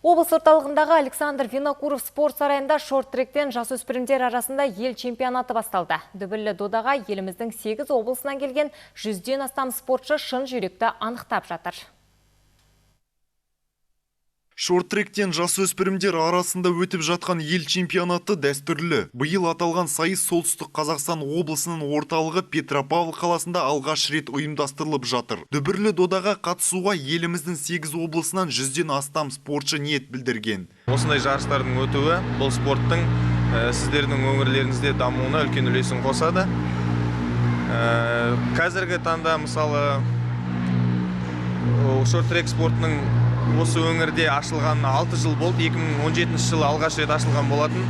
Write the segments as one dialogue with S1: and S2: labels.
S1: Облыс орталығындағы Александр Винокуров спорт сарайында шорт-тректен жасөспірімдер арасында ел чемпионаты басталды. Дүбірлі додаға еліміздің 8 облысынан келген 100-ден астам спортшы шын жүйрікті анықтап жатыр.
S2: Шорт-тректен жасөспірімдер арасында өтіп жатқан ел чемпионаты дәстүрлі. Биыл аталған сайыс Солтүстік Қазақстан облысының орталығы Петропавл қаласында алғаш рет ұйымдастырылып жатыр. Дүбірлі додаға қатысуға еліміздің 8 облысынан 100-ден астам спортшы ниет білдірген.
S3: Осындай жарыстардың өтуі бұл спорттың сіздердің өңірлеріңізде дамуына үлкен үлесін қосады. Қазіргі таңда, мысалы, шорт-трек спортының осы өңірде ашылғанына 6 жыл болды. 2017 жылы алғаш рет ашылған болатын.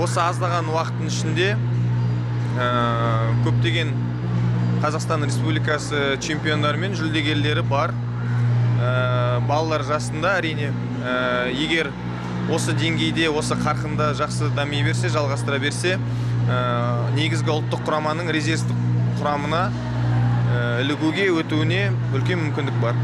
S3: Осы аздаған уақыттың ішінде көптеген Қазақстан Республикасы чемпиондары мен жүлдегерлері бар. Балалар жасында, әрине, егер осы деңгейде, осы қарқында жақсы дами берсе, жалғастыра берсе, негізгі ұлттық құраманың резервтік құрамына ілігуге, өтуіне үлкен мүмкіндік бар.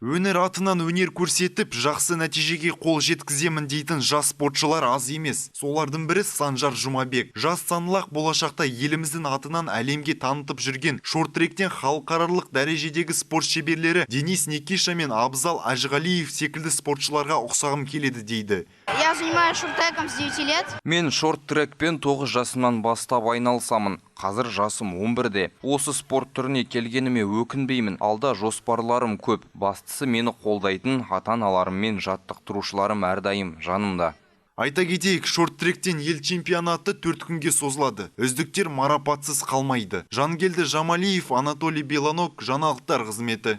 S2: Өнер атынан өнер көрсетіп, жақсы нәтижеге қол жеткіземін дейтін жас спортшылар аз емес. Солардың бірі Санжар Жұмабек. Жас саңлақ болашақта еліміздің атынан әлемге танытып жүрген шорт-тректен халықаралық дәрежедегі спорт шеберлері Денис Никиша мен Абзал Әжіғалиев секілді спортшыларға ұқсағым келеді дейді.
S4: Я занимаюсь шорт-треком с 9 лет.
S5: Мен шорт-трекпен 9 жасымнан бастап айналысамын. Қазір жасым 11-де. Осы спорт түріне келгеніме өкінбеймін. Алда жоспарларым көп. Бастысы, мені қолдайтын ата-аналарым мен жаттықтырушыларым әрдайым жанымда.
S2: Айта кетейік, шорт-тректен ел чемпионаты 4 күнге созылады. Үздіктер марапатсыз қалмайды. Жангелді Жамалиев, Анатолий Белоног, жаңалықтар қызметі.